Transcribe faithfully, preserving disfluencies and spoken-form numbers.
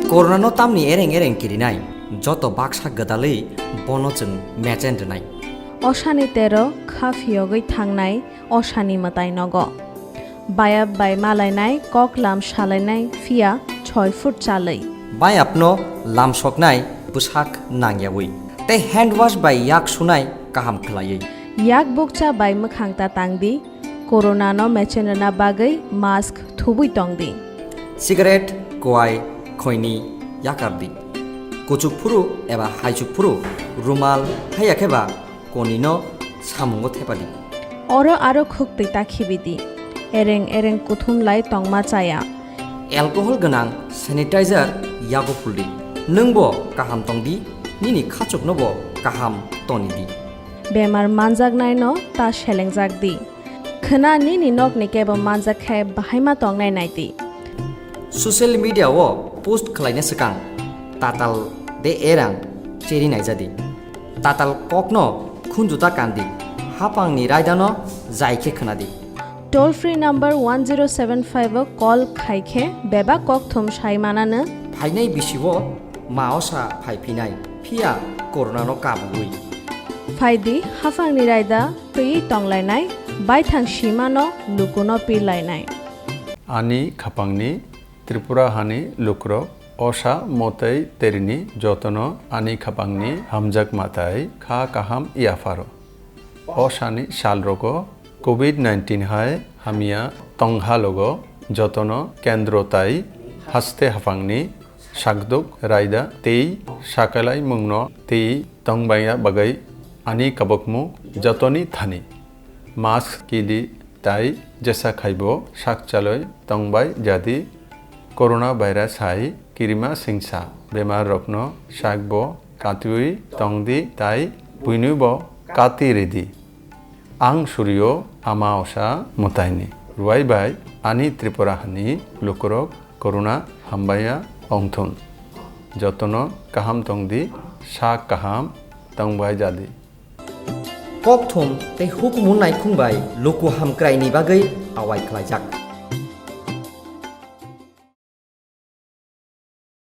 Corona no tamni ereng ereng kirinai, joto baksa gwdalwi bono chwng mechen rwnai. Osani tero kha phiyogwi thangnai osani mwtai nogo. Bayap bai malainai, kok lam salainai, phiya choi foot chalwi. Bayapno lam soknai bwsak nangyawi. Tei hand wash bai yak sunai kaham khwlaiwi. Yak bukcha bai mwkhang ta tangdi, corona no mechen rwna bagwi mask thubui tongdi. Cigarette, kwai, khoini yakardi. Kuchuk phuru eba haichuk phuru rumal, haiya khe ba konino samungo thepadi. Oro aro khuktwi ta khibidi. Ereng ereng kuthum lai tongma chaya. Alcohol gwnang sanitizer yago phuldi. Nwngbo kaham tongdi, nini khachuknobo kaham tonidi. Bemar manjaknaino ta selengjak di. Khwna nini nokni kebo manjak khe bahaima tongnai naidi. Social media o post khwlaina swkang tatal de erang cheri naijadi. Tatal kokno khunjuta kandi, hapangni raidano jai khe khwnadi. Toll free number one zero seven five o call khai khe bebak kokthum sai mananw. Phainai bisi o ma osa phai phinai, phiya corona no kabui. Phaidi, hapangni raida twiwi tonglainai, baithang simano lukuno pirlainai. Ani khapangni Tripura hani lukurok osa motei terini jotono ani khapangni hamjakma tai kha kaham yapharo. Osani salrogo covid nineteen hai hamya tongha logo jotono kendro tai haste haphangni sakduk raida tei sakalai mungno tei tongbaiya bagwi ani kabukmung jotoni thani mask kidi tai jesa khaibo sak chalwi tongbai jadi. Corona virus hai kirima singsa bemar rokno sakbo katiwi tongdi tai buinibo kati ridi. Ang surio ama osa mwtaini ruai bai ani Tripura hani lukurok corona hambaiya ongthun. Jotono kaham tongdi, sak kaham tongbai jadi. Kokthum tei hukumu naikhung bai luku hamkraini bagwi awai khlaijak.